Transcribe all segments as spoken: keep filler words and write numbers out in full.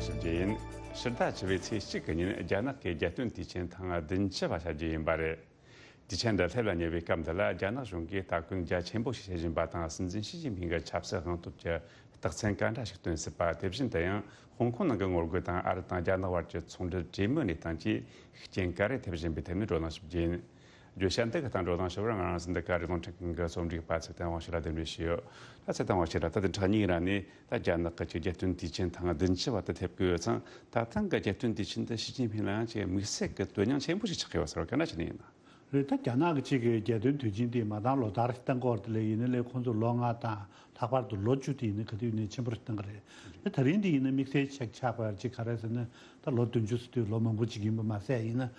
ཞུ་རྒྱུ་ཡིན། ཕྱི་ཟླ་བཅུ་པའི་ཚེས་གཅིག་གི་ཉིན་རྒྱ་ནག་གི་རྒྱལ་སྟོན་དུས་ཆེན་ཐེངས་བདུན་ཅུ་བ་བྱ་རྒྱུ་ཡིན་པ་རེད། དུས་ཆེན་འདི་སླེབས་ལ་ཉེ་བའི་སྐབས་འདི་ལ་རྒྱ་ནག་གཞུང་གིས་སྟ་གོན་རྒྱ་ཆེན་པོ་ཞིག་བྱེད་བཞིན་པ་དང་། སྲིད་འཛིན་ཞི་ཅིན་ཕིང་གི་ཆབ་སྲིད་དབང་སྟོབས་ཀྱི་རྟགས་མཚན་ག་འདྲ་ཞིག་སྟོན་སྲིད་པ། དེ་བཞིན་དུ་ཡང་ཧོང་ཀོང་ནང་གི་ངོ་རྒོལ་དང་ཨ་རི་དང་རྒྱ་ནག་བར་གྱི་ཚོང་འབྲེལ་གྲོས་མོལ་གནས་སྟངས་བཅས་རྐྱེན་ག་རེ་ཐེབས་བཞིན་པའི་ཐད་ནས་བགྲོ་གླེང་ཞུ་རྒྱུ་ཡིན། བརྗོད་བྱ་འདི་གི་སྟེང་བགྲོ་གླེང་ཞུ་བར་ང་རང་ཚོ་འདི་ག་རེ་རླུང་འཕྲིན་ཁང་གི་རྩོམ་སྒྲིག་པ་ཚེ་བརྟན་དབང་ཕྱུག་ལ་གདན་འདྲེན་ཞུས་ཡོད། ད་ཚེ་བརྟན་དབང་ཕྱུག་ལགས། ད་དེ་ཕྲག་གཉིས་རིང་ནས་ད་རྒྱ་ནག་གི་ཆེས་རྒྱལ་སྟོན་དུས་ཆེན་ཐེངས་བདུན་ཅུ་བ་དེ་ཐེབས་ཀྱི་ཡོད་ཙང་། ད་ཐེངས་ཀྱི་རྒྱལ་སྟོན་དུས་ཆེན་འདི་ཞི་ཅིན་ཕིང་ལ་ཡང་ཅིག་དམིགས་བསལ་གྱི་དོན་སྙིང་ཆེན་པོ་ཞིག་ཆགས་ཀྱི་ཡོད་ཟེར་བ་ག་འདྲ་ཞིག་ཡིན་ན། རེད། ད་རྒྱ་ནག་གི་ཅིག་གི་རྒྱལ་སྟོན་དུས་ཆེན་དེ་མ་འདང་ལོ་ལྟར་གཏན་འཁོར་དེ་ལས་ཡིན་ན་ལས་ཁོང་ཚོ་ལོ་ལྔ་དང་ལྷག་པར་དུ་ལོ་བཅུ་དེ་ཡིན་ན་ག་དུས་ཡིན་ན་ཆེན་པོ་རེ་གཏོང་གི་རེད། ད་ད་རིང་དེ་ཡིན་ན་དམིགས་བསལ་ཆགས་ཆགས་པ་ཅིག་ག་རེ་ཟེར་ན། ད་ལོ་བདུན་ཅུ་ཟེར་དུས་ལོ་མང་པོ་ཅིག་ཡིན་པ་མ་ཟད་ཡིན་ན།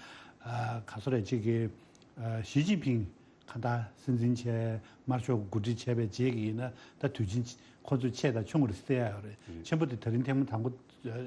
ཨ་ག་ཚོད་རེད། ཅིག་གི་ཨ་ཞི་ཅིན་ཕིང་གང་ལྟར་སྲིད་འཛིན་བྱས་དམར་ཤོག་གོ་སྒྲིག་བྱས་པའི་རྗེས་ཀྱི་ཡིན་ན་ད་དུས་ཆེན་ཁོ་ཚོས་ཆེ་དང་ཆུང་རེ་བསྲེ་ཡ་ཡོད་རེད། ཆེན་པོ་དེ་ད་རིང་ཐེངས་མ་དང་པོ་འཁྱེར་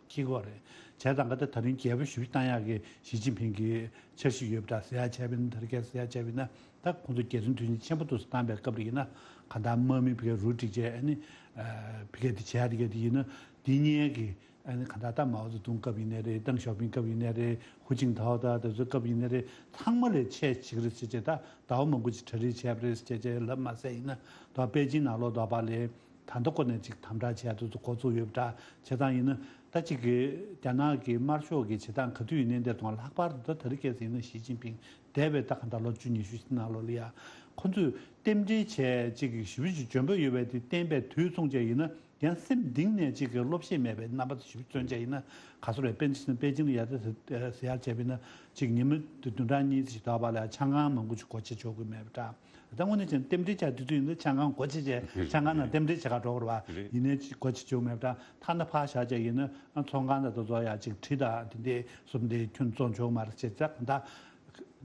གྱི་ཡོད་རེད། བྱས་ཙང་ག་ད་ད་རིང་རྒྱས་པོ་ཞེ་པོ་བཏང་ཡག་གི་ཞི་ཅིན་ཕིང་གི་འཆར་གཞི་ཡོད་པ་འདྲ་ཟེར་ཡ་བྱས་པ་ཡིན་ན། ད་རེས་ཀྱི་ཟེར་ཡ་བྱས་པ་ཡིན་ན་ད་ཁོང་ཚོ་རྒྱལ་སྟོན་དུས་ཆེན་ཆེན་པོ་འདུག་སེ་བཏང་པའི་སྐབས་རེ་ཡིན་ན། གང་ལྟར་དམག་མི་ཕ་གིར་རུ་སྒྲིག་བྱས། ཨ་ནི་ཨ་ཕ་གིར་དེ་བྱས་དེ་ག་དེ་ཡིན་ན་དེ་སྔོན་གྱི་ཨ་ནི་གང་ལྟར་ད་མའོ་ཙེ་ཏུང་སྐབས་ཡིན་ནའི་རེད། ཏེང་ཞའོ་ཕིང་སྐབས་ཡིན་ནའི་རེད། ཧུའུ་ཅིན་ཐའོ་ད་དེ་ཚོའི་སྐབས་ཡིན་ནའི་རེད། ཚང་མ་ལས་ཆེ་ཅིག་རེད་ཟེར་བྱས། ད་ཟླ་བ་མང་པོ་ཅིག་གྲ་སྒྲིག་བྱས་པ་རེད་ཟེར་བྱས་ལབ་མ་ཟད་ཡིན་ན། ད་པེ་ཅིན་ནང་ལོགས་འདྲ་པོ་ལ་ད་ལྟ་ཁོ་ནས་ཅིག་དམ་དྲག་བྱས་དུས་སུ་འགོ་བཙུགས་ཡོད་པ་འདྲ། བྱས་ཙང་ཡིན་ན་ད་ཅིག་གི་རྒྱ་ནག་གི་དམར་ཤོག་གི་བྱེད་སྟངས་ག་དུས་ཡིན་ནའི་དེ་དང་ལྷག་པར་དུ་ད་ད་རེས་ཀྱི་ཟེར་ཡིན་ན་ཞི་ཅིན་ཕིང་འདས་པའི་ད་གང་ལྟར་ལོ་བཅུ་ཉི་ཤུ་ནང་ལོགས་ལ་ཡ་ཁོ་ཚོས་རྟེན་འབྲེལ་བྱས་ཅིག་གི་ཞེ་པོ་ཅིག་འཇོན་པོ་ཡོད་པའི་དེ་བསྟན་པའི་དུས་མཚུངས་བྱས་ཡིན་ན། ཡང་སེམས་གཏིང་ནས་ཅིག་གི་བློ་ཞེད་མེད་པའི་རྣམ་པ་ཞིག་མཚོན་བྱས་ཡིན་ན། ག་ཚོད་རེད། པེ་ཅིན་པེ་ཅིན་ལ་ཡ་ད་ཟེར་ཡ་བྱས་པ་ཡིན་ན་ཅིག་ཉི་མ་བདུན་ཕྲག་གཉིས་ཅིག་འདྲ་པོ་ལ་ཆང་ཁང་མང་པོ་ཅིག་སྒོ་ཕྱེ་ཆོག་གི་མེད་པ་འདྲ། ད་དངོས་གནས་བྱས་ན་རྟེན་འབྲེལ་བྱ་དུས་ཚོད་ཡིན་ན་ཆང་ཁང་སྒོ་ཕྱེ་བྱས་ཆང་ཁང་ནང་རྟེན་འབྲེལ་བྱེད་ག་འགྲོ་དགོས་རེད་པ། ཡིན་ནའི་ཅིག་སྒོ་ཕྱེ་ཆོག་མེད་པ་འདྲ། ཐ་ན་ཕར་བཞག་བྱས་ཡིན་ན་ཚོང་ཁང་དང་དེ་ཚོ་ཡ་ཅིག་གྲི་དང་དེ་འདྲའི་བཟོ་འདྲ་ཁྱོན་བཙོང་ཆོག་མ་རེད་ཅེས་ད་ག་འདྲ།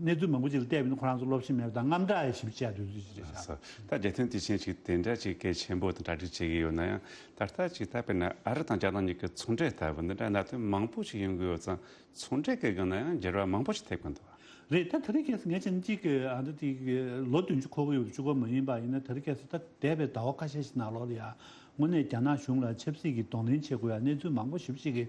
གནས་ཚུལ་མང་པོ་ཅིག་ལ་བལྟས་པ་ཡིན་ན་ཁོ་རང་ཚོ་བློ་ཞེད་མེད་པ་དང་དངངས་སྐྲག་ཡང་ཞེ་པོ་བྱས་དུས་ཚོད་ཅིག་རེད་ཤག་ད་རྒྱལ་སྟོན་དུས་ཆེན་ཞིག་དེ་འདྲ་ཅིག་གལ་ཆེན་པོ་དང་གྲ་སྒྲིག་བྱེད་ཀྱི་ཡོད་ན་ཡང་། ད་ལྟ་ཅིག་ད་དཔེར་ན་ཨ་རི་དང་རྒྱ་ནག་གཉིས་ཀྱི་ཚོང་འབྲེལ་ལྟ་བུ་འདི་འདྲ་གནད་དོན་མང་པོ་ཞིག་ཡོང་གི་ཡོད་ཙང་། ཚོང་འབྲེལ་གྱི་སྒང་ན་ཡང་འགྱུར་བ་མང་པོ་ཞིག་ཐེབས་ཀྱི་འདུག་བ། རེད། ད་ད་རེས་ཁ་སང་ངས་བྱས་ན་གཅིག་གི་ཨ་འདི་དེ་གི་ལོ་བདུན་ཅུ་འཁོར་གྱི་ཡོད་པ་གཅིག་པོ་མ་ཡིན་པ་ཡིན་ན། ད་རེས་ཁ་སང་ད་འདས་པའི་ཟླ་བ་ཁ་ཤས་ཤིག་ནང་ལོགས་ལ་ཡ་དངོས་གནས་རྒྱ་ནག་གཞུང་ལ་ཆབ་སྲིད་ཀྱི་གདོང་ལེན་བྱེད་དགོས་ཡ་གནས་ཚུལ་མང་པོ་ཞེ་པོ་ཅིག་གི་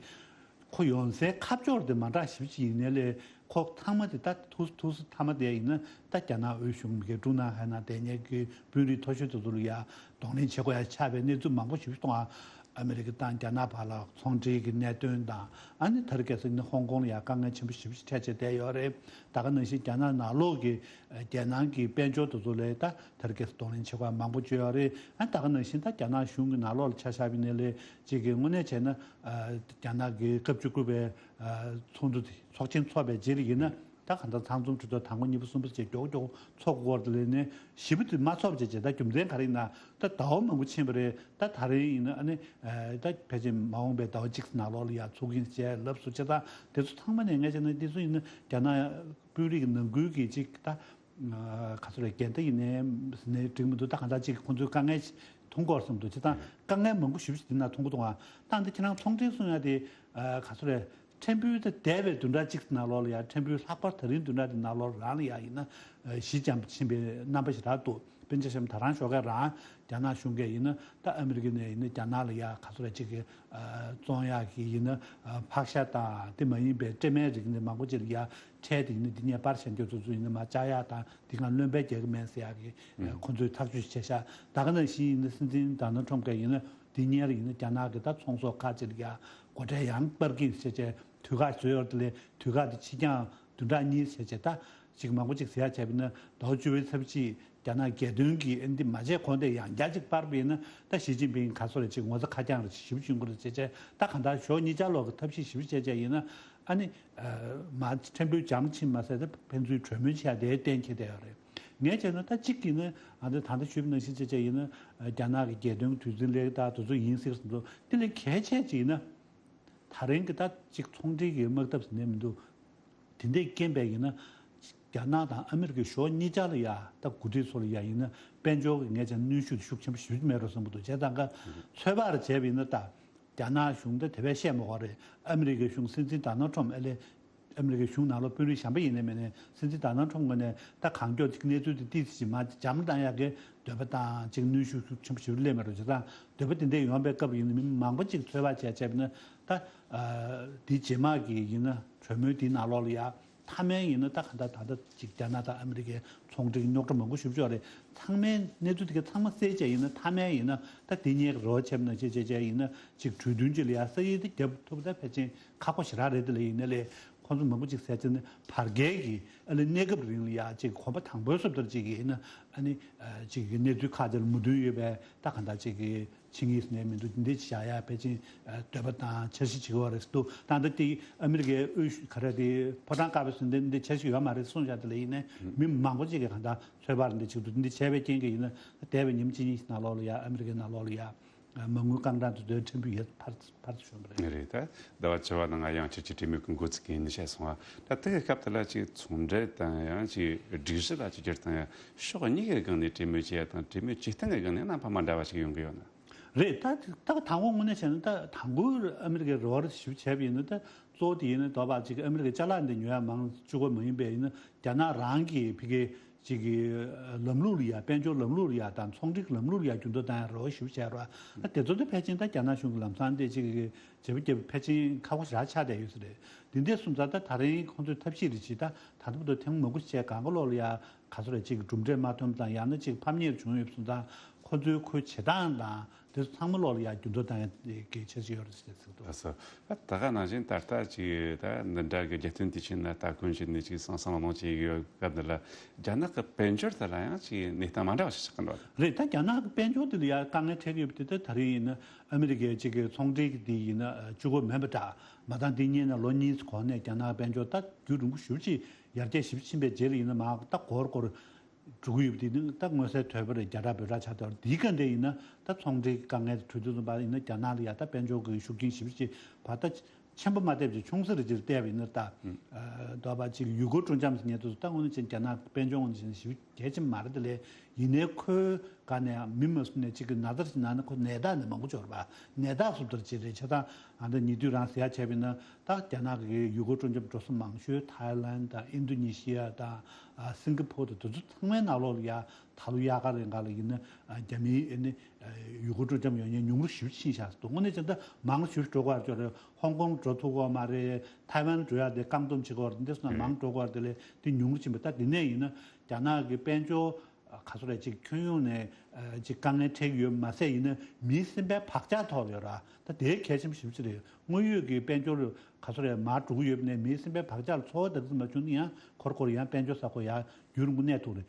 ཁོ་ཡོང་སའི་ཁ་ཕྱོགས་དེ་མ་འདྲ་ཞེ་པོ་ཅིག་ཡིན་ནའི་ལས། ཁོ་ཚང་མ་དེ་ད་ཐུགས་ཐུགས་སུ་མཐའ་མ་དེ་ཡིན་ན་ད་རྒྱ་ནག་དབུས་གཞུང་གི་ཀྲུང་ནན་ཧའེ་ནང་བསྡད་མཁན་གྱི་དཔོན་རིགས་མཐོ་ཤོས་དེ་ཚོ་ལ་ཡ་གདོང་ལེན་བྱེད་དགོས་ཡ་ཆགས་པའི་གནས་ཚུལ་མང་པོ་ཞེ་པོ་ཅིག་མཐོང་ཨ། ཨ་མི་རི་ཀ་དང་རྒྱ་ནག་བར་ལ་ཚོང་འབྲེལ་གྱི་གནད་དོན་དང་། ཨ་ནི་ད་རེས་ཁ་སང་ནི་ཧོང་ཀོང་ལ་ཡ་དཀའ་ངལ་ཆེན་པོ་ཞེ་པོ་ཅིག་འཕྲད་བྱས་བསྡད་ཡོད་རེད། ད་ག་ནང་བཞིན་རྒྱ་ནག་ནང་ལོགས་ཀྱི་རྒྱལ་ནང་གི་དཔལ་འབྱོར་དེ་ཚོ་ལ་ད་ད་རེས་ཁ་སང་གདོང་ལེན་བྱེད་དགོས་ཡ་མང་པོ་བྱས་ཡོད་རེད། ཨ་ད་ག་ནང་བཞིན་ད་རྒྱ་ནག་གཞུང་གི་ནང་ལོགས་ལ་ཆ་བཞག་པ་ཡིན་ནའི་ལས། ཅིག་གི་དངོས་གནས་བྱས་ན་ཨ་རྒྱ་ནག་གི་སྐབས་བཅུ་དགུ་པའི་ཨ་ཚོགས་འདུ་དེ་ཚོགས་ཆེན་ཚོགས་པའི་རྗེས་ལ་ཡིན་ན། ད་གང་ལྟར་ཚང་འཛོམས་གྲོས་ཚོགས་དང་པོ་གཉིས་པ་གསུམ་པ་བཅས་མགྱོགས་མགྱོགས་ཚོགས་དགོས་སྐོར་དེ་ལས་ནས་ཞེ་པོ་དེ་མ་ཚོགས་བྱས་བྱས། ད་རྒྱུ་མཚན་ག་རེ་ཡིན་ན། ད་ཟླ་བ་མང་པོ་ཕྱིན་པ་རེད། ད་ད་རེས་ཡིན་ན་ཨ་ནི་ཨ་ད་ཕལ་ཆེར་མ་འོངས་པའི་ཟླ་བ་གཅིག་ནང་ལོགས་ལ་ཡ་ཚུགས་ཀྱིན་བྱས་ལབ་སོང་བྱས། ད་དེ་ཚོ་ཚང་མ་ནས་ངས་བྱས་ན་དེ་ཚོ་ཡིན་ན་རྒྱ་ནག་དཔོན་རིགས་ནང་ཁུལ་གྱི་ཅིག་ད་ག་ཚོད་རེད། འགལ་ཟླ་ཡིན་ནའི་ཟེར་ནའི་འགྲིག་མི་འདུག་ད་གང་ལྟར་ཅིག་ཁོང་ཚོས་དཀའ་ངལ་ཞིག་མཐོང་གི་ཡོད་བསམ་འདུག་བྱས་ཙང་དཀའ་ངལ་མང་པོ་ཞེ་པོ་ཞིག་དེ་ན་མཐོང་གི་འདུག་ཨ། ད་འདི་ཁྱེད་རང་ཚོང་འབྲེལ་གསུང་ཡ་དེ་ག་ཚོད་རེད། ཕྲན་བུ་ད་འདས་པའི་བདུན་ཕྲག་གཅིག་ནང་ལོགས་ལ་ཡ། ཕྲན་བུ་ལྷག་པར་ད་རིང་བདུན་ཕྲག་འདི་ནང་ལོགས་རང་ལ་ཡ་ཡིན་ན་ཨ་ཞི་འཇམ་ཕྱིན་པའི་རྣམ་པ་ཞིག་རག་འདུག་དཔེར་ན་ཆ་བཞག་ན་ད་རང་ཞོགས་ཀས་རང་རྒྱ་ནག་གཞུང་གིས་ཡིན་ན་ད་ཨ་མི་རི་ཀ་ནས་ཡིན་ན་རྒྱ་ནག་ལ་ཡ་ག་ཚོད་རེད་ཅིག་གི་ཨ་བཙོང་ཡག་གི་ཡིན་ན་ཨ་ཕག་ཤ་དང་དེ་མ་ཡིན་པའི་སྲན་མའི་རིགས་འདི་མང་པོ་ཅིག་ལ་ཡ་ཁྲལ་དེ་ཡིན་ན་འདི་ངས་པར་ཤ་འགྱོ་ཚོ་ཚོ་ཡིན་ན་མ་བཅག་ཡག་དང་། འདི་ག་རློན་པ་རྒྱག་གི་མེད་ཟེར་ཡག་གི་ཨ་ཁོ་ཚོས་ཐག་གཅོད་བྱས་ཤག་ད་ག་ནང་བཞིན་ཡིན་ན་སྲིད་འཛིན་ཌོ་ནལ་ཊམ་གྱིས་ཡིན་ན་འདི་སྔོན་ལ་ཡིན་ན་རྒྱ་ནག་གི་ད་ཚོང་ཟོག་ཁག་ཅིག་ལ་ཡ་སྒོ་ཁྲལ་ཡང་སྤར་གྱིན་ཟེར་བྱས་དུས་བཀག་བཟོས་ཡོད་རེད། དེ་ལས་དུས་བཀག་དེ་ཕྱི་རྐྱང་བདུན་ཕྲག་གཉིས་ཟེར་བྱས། ད་ཅིག་མང་པོ་ཅིག་ཟེར་ཡག་བྱས་པ་ཡིན་ན་ཟླ་བ་བཅུ་པའི་ཚེས་པ་གཅིག་རྒྱ་ནག་རྒྱལ་སྟོན་གྱི་ཨ་འདི་མ་བྱས་གོང་དེ་ཡང་བསྐྱར་ཅིག་སྤར་བ་ཡིན་ན་ད་ཞི་ཅིན་ཕིང་ག་ཚོད་རེད་ཅིག་ངོ་ཚ་ཁ་རྐྱང་རེད་ཅིག་ཞེ་པོ་ཅིག་ཡོང་གི་རེད་ཟེར་བྱས། ད་གང་ལྟར་ཞོགས་གཉིས་ཆར་ལོག་གི་ཐབས་ཤེས་ཞེ་པོ་བྱས་བྱས་ཡིན་ན་ཨ་ནི་མ་ཕྲན་བུ་འཇམ་ཕྱིན་མ་ཟད་ད་ཕན་ཚུན་གྲོས་མོལ་བྱས་དེ་གཏན་འཁེལ་བསྡད་ཡོད་རེད། ངས་བྱས་ན་ད་གཅིག་གིས་ནི་ཨ་འདི་ད་ལྟ་ཞུས་པ་ནང་བཞིན་བྱས་བྱས་ཡིན་ན་རྒྱ་ནག་གི་རྒྱལ་སྟོན་དུས་འཛིན་སླེབས་ད་དེ་ཚོ་ཡིན་སྲིད་ཟེར་འདུག་དེ་ལས་གལ་ཆེ་ཅིག་ཡིན་ན། ད་རིང་གི་ད་ཅིག་ཚོང་འབྲེལ་གྱི་དམག་འཐབ་ཟེར་ནས་མི་འདུག་དེ་འདྲས་རྐྱེན་པས་ཡིན་ན། རྒྱ་ནག་དང་ཨ་མི་རི་ཀའི་ཕྱོགས་གཉིས་ཆ་ལ་ཡ་ད་འགོ་ཁྲིད་ཚོ་ལ་ཡ་ཡིན་ན་དཔལ་འབྱོར་གྱི་ངས་བྱས་ན་གནོན་ཤུགས་དེ་ཤུགས་ཆེན་པོ་ཞེ་པོ་ཅིག་མེད་འགྲོ་བསམ་གྱི་འདུག་བྱས་ཙང་ཀ་ཚོད་དཔག་རེ་བྱས་པ་ཡིན་ན་ད་རྒྱ་ནག་གཞུང་ད་དེ་བས་བཤད་མ་དགོས་རེད། ཨ་མི་རི་ཀའི་གཞུང་སྲིད་འཛིན་ཌོ་ནལ་ཊམ་ཨ་ལས་ ཨ་མི་རི་ཀའི་གཞུང་ནང་ལོགས་དཔོན་རིགས་གཞན་པ་ཡིན་ནའི་མིན་ནའི་སྲིད་འཛིན་ཌོ་ནལ་ཊམ་ངོས་ནས་ད་གང་མགྱོགས་ཅིག་གནས་ཚུལ་དེ་ཏོག་ཙམ་ཅིག་མར་འཇམ་བཏང་ཡག་གི་འདོད་པ་དང་ཅིག་གནོན་ཤུགས་ཤུགས་ཆེན་པོ་ཞིག་སླེབས་མེད་འགྲོ་བྱས་ཙང་འདོད་པ་དེ་འདྲ་ཡོང་བའི་སྐབས་ཡིན་ན་མི་མང་པོ་ཅིག་ཚོད་དཔག་བྱས་བྱས་པ་ཡིན་ན་ད་དེ་རྗེས་མ་གི་ཡིན་ན་གྲོས་མོལ་དེའི་ནང་ལོགས་ལ་ཡ། མཐའ་མའི་ཡིན་ན་ད་ག་ད་ད་ལྟ་ཅིག་རྒྱ་ནག་དང་ཨ་མི་རི་ཀའི་ཚོང་འབྲེལ་རྙོག་དྲ་མང་པོ་ཞེ་པོ་ཅིག་ཡོད་རེད། ཚང་མའི་གནས་ཚུལ་དེ་ག་ཚང་མ་བསལ་བྱས་ཡིན་ན་མཐའ་མའི་ཡིན་ན་ད་དེ་གཉིས་ཀྱི་རེ་བ་བྱས་པ་ན་བྱས་བྱས་བྱས་ཡིན་ན་ཅིག་གྲོས་མཐུན་ཅིག་ལ་ཡ་ས་ཡིག་དེ་བརྒྱབ་ཐུབ་པ་ད་ཕལ་ཆེར་ཁག་པོ་ཞེ་དྲག་རེད། དེ་ལ་ཡིན་ན་ལས་ཁོང་ཚོ་མང་པོ་ཅིག་ཟེར་བྱས་ན་བར་བརྒལ་གྱི་ཨ་ལེ་གནས་སྐབས་རིང་ལ་ཡ་ཅིག་གོམ་པ་དང་པོའི་བཟོ་ལྟར་ཅིག་ཡིན་ན་ཨ་ནི་ཅིག་གི་གནས་ཚུལ་ཁག་ཅིག་ལ་མོས་མཐུན་ཡོད་པའི་ད་ག་འདྲ་ཅིག་གི་ཕྱི་ངོས་ནས་མི་འདུག་འདི་བྱ་ཡ་ཕལ་ཆེར་འདོད་པ་དང་འཆར་གཞི་བྱེད་ཀྱི་ཡོད་རེད་འདུག་ད་ལྟ་དེ་ཨ་མི་རི་ཀའི་དབུས་ག་རེ་དེ་ཕོ་བྲང་དཀར་པོའི་ཟིན་ཏན་འདི་འཆར་གཞི་ཡོད་མ་རེད་གསུངས་བཞག་དེ་ལ་ཡིན་ནའི་མི་མང་པོ་ཅིག་གིས་གང་ལྟར་ཚོད་དཔག་འདི་བྱེད་འདུག་འདི་བྱས་པའི་རྐྱེན་གྱིས་ཡིན་ན་འདས་པའི་ཉིན་གཅིག་གཉིས་ནང་ལོགས་ལ་ཡ་ཨ་མི་རི་ཀའི་ནང་ལོགས་ལ་ཡ་མ་དངུལ་རྐང་གྲངས་དེ་ཚོའི་ཕྲན་བུ་ཡར་འཕར་འཕར་ཞུ་བ་རེད། རེད་ད། ཟླ་བ་བཅུ་པ་ནང་ང་ཡང་ཕྱིར་གྱི་གྲོས་མོལ་གྱི་འགོ་ཚུགས་ཀྱི་ཡིན་ཞེས་གསུངས་པ། ད་དེ་གི་སྐབས་དེ་ལ་ཅིག་ཚོང་འབྲེལ་དང་ཡང་ཅིག་སྒྲིག་གཞི་ལ་ཅིག་སྒྱུར་དང་ཡང་ཕྱོགས་གཉིས་ཀྱི་སྒང་ནས་གྲོས་མོལ་བྱེད་ཡ་དང་གྲོས་མོལ་བྱེད་སྟངས་ཀྱི་སྒང་ནས་རྣམ་པ་མ་འདྲ་བ་ཞིག་ཡོང་གི་ཡོད་ན། རེད་ད། ད་དང་པོ་དངོས་གནས་བྱས་ན་ད་དང་པོ་ཨ་མི་རི་ཀའི་རེ་བ་ཞིབ་བྱས་པ་ཡིན་ན་ད་གཙོ་བོ་དེ་ཡིན་ན་དོགས་པ་ཅིག་ཨ་མི་རི་ཀའི་ཅ་ལག་འདི་ཉོ་ཡ་མང་བཅུག་པ་མ་ཡིན་པས་ཡིན་ན་རྒྱ་ནག་རང་གི་ཕ་གི་ཅིག་གི་ལམ་ལུགས་ལ་ཡ་དཔལ་འབྱོར་ལམ་ལུགས་ལ་ཡ་དང་ཚོང་འབྲེལ་ལམ་ལུགས་ལ་ཡ་འགྱུར་ལྡོག་བཏང་ཡ་རེ་བ་ཞིབ་བྱས་ར། ད་དེ་ཚོ་ད་ཕལ་ཆེར་ད་རྒྱ་ནག་གཞུང་གི་ལམ་སང་དེ་ཅིག་གི་བྱེད་པ་བརྒྱབ་ཕལ་ཆེར་ཁག་པོ་ཞེ་དྲག་ཆགས་བསྡད་ཡོད་ས་རེད། དེ་འདྲ་སོང་ཙང་ད་ད་རིང་ཁོང་ཚོས་ཐབས་ཤེས་རེ་བྱས་ད་ད་ལྟ་བར་དུ་ཐེངས་མང་པོ་བྱས་གང་ག་ལོག་ལ་ཡ་ག་ཚོད་རེ་ཅིག་གི་གྲུབ་འབྲས་མ་ཐོན་དང་ཡང་ན་ཅིག་ཕམ་ཉེས་བྱུང་ཡོད་སོང་ཙང་ཁོ་ཚོའི་ཁོའི་བྱེད་སྟངས་དང་དེ་ཚོ་ཚང་མ་ལོག་ལ་ཡ་འགྱུར་ལྡོག་བཏང་ཡ་གི་འཆར་གཞི་ཡོད་རེད་ཟེར་ཟེར་གི་འདུག་ལགས་སོ། ད་ག་ནང་བཞིན་ད་ལྟ་ཅིག་ད་འདི་འདྲ་གི་རྒྱལ་སྟོན་དུས་ཆེན་ལ་སྟ་གོན་བྱས་ནས་ཅིག་སང་སང་ལོང་ལོང་བྱེད་ཀྱི་ཡོད་སྐབས་འདི་ལ་རྒྱ་ནག་གི་དཔལ་འབྱོར་དེ་ལ་ཡང་ཅིག་གནས་སྟངས་མ་འདྲ་བ་ཞིག་ཆགས་ཀྱི་འདུག་རེད་ད་རྒྱ་ནག་གི་དཔལ་འབྱོར་དེ་ལ་ཡ་དཀའ་ངལ་འཕྲད་ཀྱི་ཡོད་པ་དེ་ད་ད་རིང་ཡིན་ན་ཨ་མི་རི་ཀའི་ཅིག་གི་ཚོང་འབྲེལ་གྱི་དེ་ཡིན་ན་བཅུ་གོ་མིན་པ་འདྲ་མ་དང་དེ་གཉིས་ནས་ལོ་གཉིས་གོང་ནས་རྒྱ་ནག་དཔལ་འབྱོར་ད་རྒྱུན་རིང་པོ་ཞེ་པོ་ཅིག་ཡར་རྒྱས་ཞེ་པོ་ཕྱིན་པའི་རྗེས་ལ་ཡིན་ན་མ་ད་གོར་གོར། འགྲོ་གི་ཡོད་པ་དེ་ནི་ད་མངོན་གསལ་དོད་པོ་རེད། རྒྱ་གྲགས་འབོད་སྒྲ་ཆགས་དོར་འདིའི་སྐབས་འདི་ཡིན་ན་ད་ཚོང་འབྲེལ་དཀའ་ངལ་དེ་གྲོས་བསྡུར་ཚོགས་པ་ཡིན་ན་རྒྱ་ནག་ལ་ཡ་ད་དཔལ་འབྱོར་གྱི་ཤུགས་རྐྱེན་ཞེ་པོ་ཅིག་བར་ད་ཆེན་པོ་མ་བལྟས་པ་ཅིག་ཆུང་ས་རེ་ཅིག་བལྟས་པ་ཡིན་ན་ད་ཨ་འདོད་པ་ཅིག་ཡུལ་སྐོར་སྤྲོ་འཆམ་ཟེར་མཁན་དེ་ཚོ་ད་དངོས་གནས་ཅན་རྒྱ་ནག་དཔལ་འབྱོར་ངོས་ནས་བྱས་ན་ཞེ་པོ་གལ་ཆེན་མ་རེད། དེ་ལས་ཡིན་ནའི་ཁོའི་སྒང་ནས་མི་མ་སུ་ནས་ཅིག་གི་ན་ཚར་ཅིག་ན་ན་ཁོ་ནད་རྟགས་ནི་མང་པོ་འབྱོར་བ་ནད་རྟགས་སུ་ལྟར་ཅིག་རེད། ཆ་ཚང་ཨ་འདི་ཉེ་དུས་རང་ཟེར་ཡ་བྱས་པ་ཡིན་ན་ད་རྒྱ་ནག་གི་ཡུལ་སྐོར་སྤྲོ་འཆམ་འགྲོ་ས་མང་ཤོས་ཐའི་ལན་དང་ཨིན་རྡུ་ནི་ཤི་ཡ་དང་། ཨ་སིང་ག་ཕོར་དང་དེ་ཚོ་ཚང་མའི་ནང་ལོགས་ལ་ཡ་ད་ལོ་དབྱར་ཁ་རེ་འགའ་ལ་ཡིན་ན་ཨ་རྒྱ་མིའི་ཨ་ནི་ཨ་ཡུལ་སྐོར་སྤྲོ་འཆམ་ཡོང་མཁན་ཉུང་རུ་ཞེ་པོ་ཕྱིན་བཞག་འདུག་དངོས་གནས་བྱས་ན་ད་མང་ཞེ་པོ་འགྲོ་དགོས་ཅོག་རེད། ཧོང་ཀོང་འགྲོ་ཐུབ་ཀྱི་ཡོད་མ་རེད། ཐའེ་ཝན་འགྲོ་ཡ་དེ་བཀག་སྡོམ་བྱེད་ཀྱི་ཡོད་རེད། འདི་སོང་ན་མང་འགྲོ་དགོས་རེད། དེ་ལས་དེ་ཉུང་རུ་ཕྱིན་པ་ད་དེ་ནས་ཡིན་ན་རྒྱ་ནག་གི་དཔལ་འབྱོར་ག་ཚོད་རེད་ཅིག་ཁྱོན་ཡོངས་ནས་ཨ་ཅིག་དཀའ་ངལ་འཕྲད་ཀྱི་ཡོད་མ་ཟད་ཡིན་ན་མིའི་སེམས་པའི་བག་ཆགས་ཐོག་ཡོད་ར་ད་དེ་གལ་ཆེན་པོ་ཞེ་པོ་ཅིག་རེད། དངོས་ཡོད་ཀྱི་དཔལ་འབྱོར་ག་ཚོད་རེད་མར་འགྲོ་གི་ཡོད་པ་ནས་མིའི་སེམས་པའི་བག་ཆགས་ལ་ཚོར་བ་དེ་ཙམ་མ་བྱུང་ན་ཡང་ཁོར་ཁོར་ཡང་དཔལ་འབྱོར་ས་ཁོ་ཡང་རྒྱུན་རིང་པོ་གནས་ཐུབ་རེད།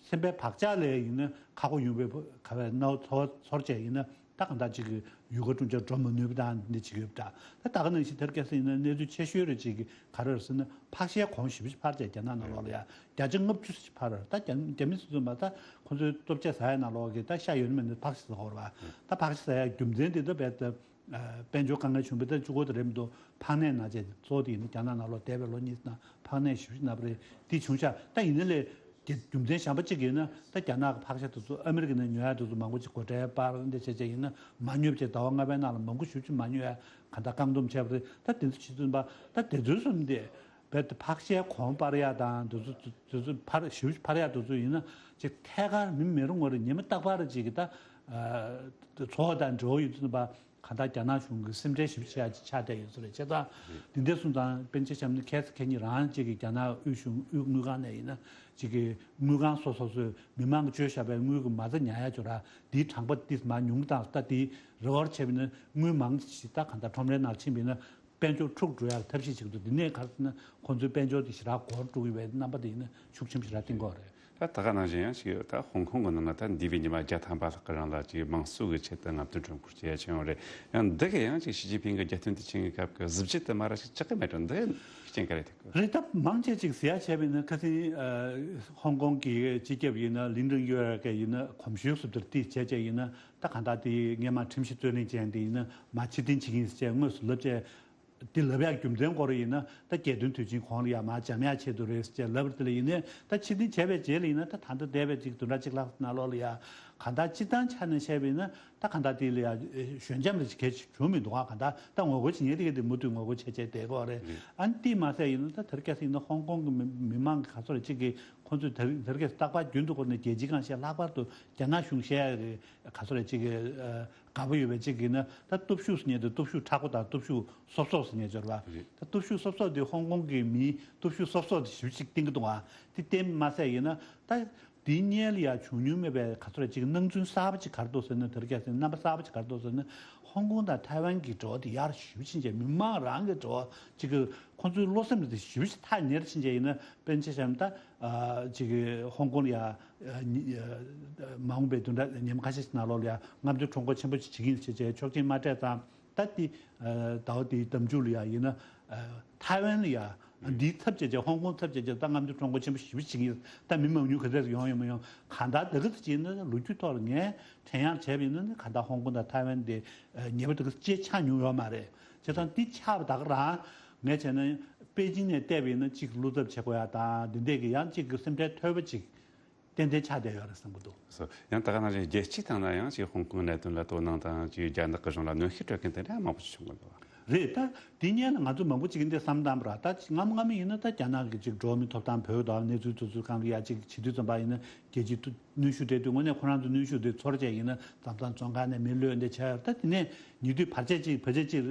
སེམས་པའི་བག་ཆགས་ལས་ཡིན་ན་ཁག་པོ་ཡོང་བའི་ག་བའི་སྣང་བ་ཚོར་ཚོར་བྱས་ཡིན་ན་ད་གང་ལྟར་ཅིག་གི་ཡུལ་སྐོར་སྤྲོ་འཆམ་འགྲོ་མ་ནུས་པ་དང་འདི་ཅིག་ཡོད་པ་འདྲ། ད་ད་ག་ནང་བཞིན་དེར་སྐད་ས་ཡིན་ན་གནས་ཚུལ་ཆེ་ཤོས་རེ་ཅིག་གི་ག་རེ་རེད་ཟེར་ན་ཕག་ཤའི་གོང་ཞེ་པོ་ཅིག་འཕར་བྱས་རྒྱ་ནག་ནང་ལོགས་ལ་ཡ་བརྒྱ་ཆ་ལྔ་བཅུ་ཞིག་འཕར་རེད། ད་རྒྱ་རྒྱ་མི་སུ་ཚོད་མ་ད་ཁོ་ཚོའི་ལྟོ་ཆས་ཟ་ཡ་ནང་ལོགས་ཀྱི་ད་ཤ་ཡོད་ན་མེད་ན་ཕག་ཤ་ཟ་གོ་ར་བ། ད་ཕག་ཤ་ཟ་ཡ་རྒྱུ་མཚན་དེ་ད་བས་ད་དཔལ་འབྱོར་དཀའ་ངལ་བྱུང་བའི་ད་གཅིག་པོ་དེ་རེད་མི་འདུག་ཕག་ནད་ན་ཚ་གཙོ་བོ་དེ་ཡིན་ན་རྒྱ་ནག་ནང་ལོགས་འདས་པའི་ལོ་གཉིས་ནང་ཕག་ནད་ཞེ་པོ་ཅིག་ན་བ་རེད། དེ་བྱུང་ཤག་ད་ཡིན་ན་ལས་རྒྱུ་རྒྱུ་མཚན་གཞན་པ་གཅིག་ཡིན་ན་ད་རྒྱ་ནག་གི་ཕག་ཤ་དེ་ཚོ་ཨ་མི་རི་ཀ་ནས་ཉོ་ཡ་དེ་ཚོ་མང་པོ་ཅིག་སྒོ་ཁྲལ་སྤར་འདི་བྱས་བྱས་ཡིན་ན་མ་ཉོས་བྱས་ཟླ་བ་ལྔ་པའི་ནང་ལ་མང་པོ་ཞེ་པོ་ཅིག་མ་ཉོ་ཡ་གང་ལྟར་བཀག་སྡོམ་བྱས་པ་རེད། ད་དེ་ཚོ་བྱེད་ཚུན་པ་ད་དེ་ཚོའི་སོང་དེ་རྦད་དེ་ཕག་ཤའི་གོང་སྤར་ཡ་དང་དེ་ཚོ་དེ་ཚོ་འཕར་ཞེ་པོ་ཅིག་འཕར་ཡ་དེ་ཚོ་ཡིན་ན་ཅིག་ཐད་ཀར་མི་མེད་རུང་བ་རེད། ཉི་མ་རྟག་པར་ཅིག་གི་ད་ཚོར་བ་དང་འབྲེལ་བ་ཡོད་ཚུན་པ། གང་ལྟར་རྒྱ་ནག་གཞུང་གི་སེམས་ཁྲལ་ཞེ་པོ་ཅིག་ཆགས་བསྡད་ཡོད་ས་རེད། བྱས་ཙང་འདི་འདྲ་སོང་ཙང་དཔེར་ན་ཆ་བཞག་ན་ཁ་སང་ཁ་ཉིན་རང་གཅིག་གིས་རྒྱ་ནག་དབུས་གཞུང་དབུས་དངུལ་ཁང་ནས་ཡིན་ན་གཅིག་གིས་དངུལ་ཁང་སོ་སོ་སོས་མི་མང་གིས་བཅོལ་བཞག་པའི་དངུལ་གྱི་མ་རྩ་ཉར་ཡ་ཅིག་ཡོད་ར། འདིའི་གྲངས་ཀ་འདི་མར་ཉུང་བཏང་ད་འདི་རེ་བར་བྱས་པ་ཡིན་ན་དངུལ་མང་ཞིག་ད་གང་ལྟར་ཁྲོམ་རའི་ནང་ཕྱིན་པ་ཡིན་ན། དཔལ་འབྱོར་འཁྲུག་འགྲོ་ཡག་ཐབས་ཤེས་བྱེད་ཀྱི་འདུག་འདི་ནས་ག་རེ་ཟེར་ན་ཁོང་ཚོའི་དཔལ་འབྱོར་དེ་ཞེ་དྲག་སྒོར་འགྲོ་གི་ཡོད་པའི་རྣམ་པ་དེ་ཡིན་ན་ཤུགས་ཆེན་པོ་ཞེ་དྲག་བསྟན་གྱི་ཡོད་རེད། ད་ད་ག་ནང་བཞིན་ཡང་ཞིག་ད་ཧོང་ཀོང་གི་ནང་ན་ད་འདས་པའི་ཉི་མ་བརྒྱ་ཐམ་པ་ལྷག་གི་རིང་ལ་ཅིག་དམངས་གཙོ་གི་ཆེད་དུ་རྔམ་སྟོན་ཁྲོམ་སྐོར་བྱེད་ཡ་ཕྱིན་ཡོད་རེད། ཡང་འདི་གི་ཡང་ཅིག་ཞི་ཅིན་ཕིང་གི་རྒྱལ་སྟོན་དུས་ཆེན་གྱི་སྐབས་ཀྱི་གཟི་བརྗིད་དེ་མ་ར་ཞིག་ཆགས་ཀྱི་མེད་འགྲོ། འདི་རྐྱེན་ག་རེ་ཐེབས་ཀྱི་རེད། ད་མང་ཆེ་ཅིག་ཟེར་ཡ་བྱས་པ་ཡིན་ན་ཁ་སང་ཧོང་ཀོང་གི་སྤྱི་ཁྱབ་ཡིན་ན་ལིན་ཀྲིང་ཡུའེ་ག་ཡིན་ན་གོམས་ཞུས་སུ་དེར་དེ་བྱས་བྱས་ཡིན་ན་ད་གང་ལྟར་དེ་སྔས་མ་ཁྲིམས་ཞིབ་རྩོད་གླེང་ཅན་དེ་ཡིན་ན་མ་ཕྱིར་འཐེན་བྱེད་ཀྱི་ཡིན་ཟེར་བྱས་དངོས་སུ་ལབ་བྱས། འདི་ལབ་ཡག་རྒྱུ་མཚན་སྐོར་ཡིན་ན་ད་རྒྱལ་སྟོན་དུས་ཆེན་གོང་ལ་ཡ་མར་འཇམ་ཡག་ཆེད་དུ་རེད་ཟེར་ལབ་པ་དེ་ལ་ཡིན་ནའི་ད་ཕྱིར་འཐེན་བྱས་པའི་རྗེས་ལ་ཡིན་ན་ད་ད་ལྟ་འདས་པའི་ཅིག་བདུན་ཕྲག་གཅིག་ལྷག་ནང་ལོགས་ལ་ཡ་ གང་ལྟར་སྤྱིར་བཏང་ཆ་ནས་བཤད་པ་ཡིན་ན་ད་གང་ལྟར་དེ་ལ་ཡ་ཞོད་འཇམ་རེ་གལ་ཆེ་བྱུང་མི་འདུག་ཨ། གང་ལྟར་ད་ངོ་རྒོལ་བྱེད་མཁན་དེ་ག་དེ་མུ་མཐུད་ངོ་རྒོལ་བྱས་བྱས་བསྡད་ཀྱི་ཡོད་རེད། ཨ་ནི་དེ་མ་ཟད་ཡིན་ན་ད་དེ་རིང་ཁ་སང་ཡིན་ན་ཧོང་ཀོང་གི་མི་མི་མང་གི་ག་ཚོད་རེ་གཅིག་གིས་ཁོང་ཚོས་དེ་རིང་དེ་རིང་ཁ་སང་རྟག་པར་རྒྱུན་དུ་བསྐོར་ནས་རྒྱལ་སྤྱིའི་སྒང་བཤད་ལྷག་པར་དུ་རྒྱ་ནག་གཞུང་བཤད་ཡ་གི་ག་ཚོད་རེ་གཅིག་གིས་དགའ་པོ་ཡོད་པའི་གཅིག་གིས་ན་ད་སྟོབས་ཤུགས་ཟེར་མཁན་དེ་སྟོབས་ཤུགས་མཁྲེགས་པོ་དང་སྟོབས་ཤུགས་སོབ་སོབ་ཟེར་མཁན་ཅིག་ཡོད་རེད་པ། ད་སྟོབས་ཤུགས་སོབ་སོབ་དེ་ཧོང་ཀོང་གི་མིའི་སྟོབས་ཤུགས་སོབ་སོབ་དེ་ཞེ་པོ་ཅིག་བསྟན་གྱི་འདུག་ཨ། དེ་བསྟན་མ་ཟད་ཡིན་ན་ད། དེའི་སྔོན་ལ་ཡ་བྱུང་མྱོང་མེད་པའི་ག་ཚོད་རེ་ཅིག་སྣང་ཚུལ་གསར་པ་ཅིག་ག་རེ་འདུག་ཟེར་ན་དེ་རིང་ཁ་སང་རྣམ་པ་གསར་པ་ཅིག་ག་རེ་འདུག་ཟེར་ན་ཧོང་ཀོང་དང་ཐའེ་ཝན་གྱི་འབྲེལ་བ་དེ་ཡར་ཞེ་པོ་ཕྱིན་བྱས་མི་མང་རང་གི་འབྲེལ་བ་ཅིག་གི་ཁོང་ཚོའི་བློ་སེམས་དེ་ཞེ་པོ་ཅིག་ཐག་ཉེ་རུ་ཕྱིན་བྱས་ཡིན་ན་དཔེར་ན་ཆ་བཞག་ན་ད་ཅིག་གི་ཧོང་ཀོང་ལ་ཡ་མ་འོངས་པའི་བདུན་ཕྲག་ཉི་མ་ཁ་ཤས་ཤིག་ནང་ལོགས་ལ་ཡ་རྔམ་སྟོན་ཁྲོམ་སྐོར་ཆེན་པོ་ཅིག་བྱེད་ཀྱི་ཡིན་ཟེར་བྱས་ཆོག་མཆན་མ་སྤྲད་ཙང་། ད་དེ་ཟླ་བ་དེའི་ཟླ་མཇུག་ལ་ཡ་ཡིན་ན་ཐའེ་ཝན་ལ་ཡ་འདིའི་ཚབ་བྱས་བྱས་ཧོང་ཀོང་ཚབ་བྱས་བྱས་ད་རྔམ་སྟོན་ཁྲོམ་སྐོར་ཆེན་པོ་ཞེ་པོ་ཞིག་ཡིན། ད་མི་མང་ཉུང་ག་ཚོད་ཡོང་ཡོང་མི་ཡོང་གང་ལྟར་ད་ག་ཚོད་ཅིག་ཡིན་ན་ལོ་རྒྱུས་ཐོག་ལ་ངས་དྲན་ཡག་བྱས་པ་ཡིན་ན་གང་ལྟར་ཧོང་ཀོང་དང་ཐའེ་ཝན་དེ་ཉེ་པོ་ད་ག་ཅིག་ཆགས་མྱོང་ཡོད་མ་རེད། བྱས་ཙང་འདི་ཆགས་པ་ད་ག་རང་ངས་བྱས་ན་པེ་ཅིང་ནས་བལྟས་པ་ཡིན་ན་གཅིག་བློ་འཚབ་བྱེད་དགོས་ཡ་དང་འདི་འདྲས་ཀྱི་ཡང་གཅིག་གི་སེམས་ཁྲལ་ཐོལ་པ་ཅིག་ཏན་ཏན་ཆགས་བསྡད་ཡོད་རེད་བསམ་གྱི་འདུག་སོ། ཡང་ད་ག་ནང་བཞིན་རྒྱལ་སྤྱིའི་སྟེང་ན་ཡང་ཅིག་ཧོང་ཀོང་གནད་དོན་ལ་དོ་སྣང་དང་ཅིག་རྒྱ་ནག་གི་གཞུང་ལ་གནོན་ཤུགས་སྤྲོད་མཁན་དེ་འདྲ་མང་པོ་ཞིག་བྱུང་གི་འདུག་རེད། ད་དེ་སྔོན་ལ་ང་ཚོ་མང་པོ་ཅིག་གིས་འདི་བསམ་བཏང་པ་ར། ད་སྔ་མོ་སྔ་མོ་ཡིན་ན་ད་རྒྱ་ནག་གི་ཅིག་འགྲོ་བ་མིའི་ཐོབ་ཐང་བོད་དང་གནས་ཚུལ་དེ་ཚོའི་སྒང་ལ་ཡ་ཅིག་བྱེད་དུས་ཙམ་པ་ཡིན་ན་རྒྱལ་སྤྱིའི་ཐུ་གནོན་ཤུགས་སྤྲད་དུས་དངོས་གནས་ཁོ་རང་ཚོ་གནོན་ཤུགས་དེ་ཚོར་བྱས་ཡིན་ན་ཟམ་གདོང་བཙོན་ཁང་ནས་མི་གློད་འདི་བྱས་ཡོད་རེད། ད་དེ་ནས་ཉེ་དུས་བར་ཆད་ཅིག་བར་ཆད་ཅིག་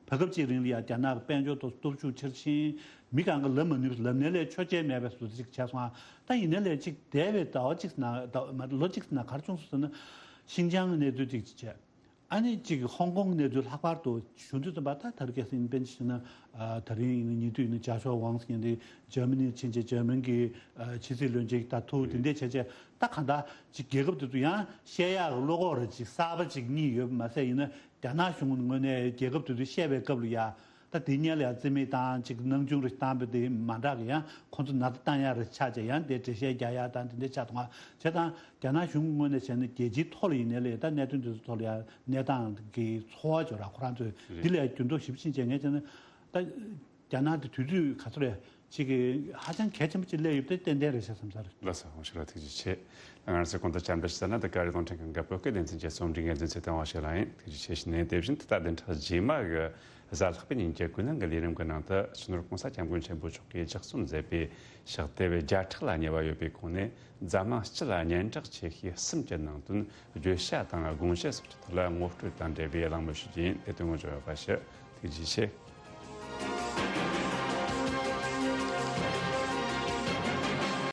བར་སྐབས་ཅིག་རིང་ལ་ཡང་རྒྱ་ནག་གི་དཔལ་འབྱོར་ཐོག་སྟོབས་ཤུགས་ཆེར་ཕྱིན། མི་གང་ག་ལབ་མ་ནུས་པ་ལབ་ནས་ལས་ཆོག་མཆན་མེད་པའི་བཟོ་འདྲ་ཅིག་བྱས་སོང་ཨ། ད་ཡིན་ནའི་ལས་ཅིག་འདས་པའི་ཟླ་བ་གཅིག་ནང་ཟླ་མ་ལོ་གཅིག་ནང་ག་རེ་བྱུང་སོང་ཟེར་ན། ཤིན་ཅང་གི་གནས་ཚུལ་ཅིག་བྱས། ཨ་ནི་ཅིག་ཧོང་ཀོང་གི་གནས་ཚུལ་ལྷག་པར་དུ་བྱུང་དུས་ཙམ་པ་ད་ད་རེས་ཀྱི་སྲིད་འཛིན་པེན་ཅིན་ན་ད་རིང་ཡིན་ན་ཉེ་དུས་ཡིན་ན་ཇཱ་ཤོ་ཝང་ཟེར་མཁན་དེ་འཇར་མ་ནི་ཕྱིན་ཆད་འཇར་མན་གྱི་ཕྱི་སྲིད་བློན་ཆེན་ད་ཐུག་དེ་འདྲས་བྱས་བྱས་ད་གང་ལྟར་ཅིག་རྒྱལ་ཁབ་དེ་ཚོ་ཡང་བཤད་ཡག་གི་བློ་ཁོག་རེ་ཅིག་གསར་པ་ཅིག་རྙེད་ཡོད་པ་མ་ཟད་ཡིན་ན། རྒྱ་ནག་གཞུང་གི་ངོས་ནས་རྒྱལ་ཁབ་དེ་ཚོས་བཤད་པའི་སྐབས་ལ་ཡ། ད་དེ་སྔོན་ལ་ཡ་རྩིས་མེད་བཏང་ཅིག་སྣང་ཆུང་རེ་བཏང་པ་དེ་མ་འདྲ་གི་ཡང་ཁོང་ཚོ་ན་ཚ་བཏང་ཡ་རེ་ཆགས་བྱས་ཡང་དེ་འགྲེལ་བཤད་རྒྱག་ཡ་དང་དེ་འདྲ་ཆགས་འདུག་ང་བྱས་ཙང་རྒྱ་ནག་གཞུང་གི་ངོས་ནས་བྱས་ན་རྒྱལ་སྤྱིའི་ཐོག་ལ་ཡིན་ནའི་ལས་ད་གནད་དོན་དེ་ཚོ་ཐོག་ལ་ཡ་གནས་སྟངས་ཀྱི་ཚོར་བ་ཅིག་ཡོད་ར། ཁོ་རང་ཚོས་འདི་ལ་ཡ་འགྱུར་ལྡོག་ཞེ་པོ་ཕྱིན་བྱས་ངས་བྱས་ན་ད། རྒྱ་ནག་དེ་དུས་ཚོད་ག་ཚོད་རེད་ཅིག་གི་ཧ་ཅང་གལ་ཆེན་པོ་ཅིག་སླེབས་ཡོད་པ་དེ་ཏན་ཏན་རེད་ཤག་བསམ་ས་རེད། ལགས་སོ། ཧོང་ཤི་ལ་ཐུགས་རྗེ་ཆེ། ང་རང་ཚོའི་གོང་དུ་བཅར་འདྲི་ཞུ་ས་ན་འདི་ག་རེ་རྡུང་ཕྲན་ཁང་འགག་པོ་སྐད་སྡེ་ཚན་གྱི་རྩོམ་སྒྲིག་འགན་འཛིན་ཚེ་བརྟན་དབང་ཕྱུག་ལགས་ཡིན། ཐུགས་རྗེ་ཆེ་ཞུ་ནས་དེ་བཞིན་དུ་ད་བདུན་ཕྲག་རྗེས་མ་གི་གཟའ་ལྷག་པའི་ཉིན་གྱི་ཀུན་གླེང་གི་ལས་རིམ་གྱི་ནང་དུ་སྤྱི་ནོར་༸གོང་ས་༸སྐྱབས་མགོན་ཆེན་པོ་མཆོག་གིས་ལྗགས་རྩོམ་མཛད་པའི་ཕྱག་དེབ་བརྒྱ་ཕྲག་ལ་ཉེ་བ་ཡོད་པའི་ཁོངས་ནས་འཛམ་གླིང་སྤྱི་ལ་སྙན་གྲགས་ཆེ་ཤོས་གསུམ་གྱི་ནང་དོན་བརྗོད་བྱ་དང་དགོངས་བཞེད་སོགས་ཀྱི་ཐོག་ལ་ངོ་སྤྲོད་དང་འབྲེལ་བའི་གླེང་མོལ་ཞུ་རྒྱུ་ཡིན། དེ་དོན་ངོ་སྦྱོར་བ་ཞུ། ཐུགས་རྗེ་ཆེ།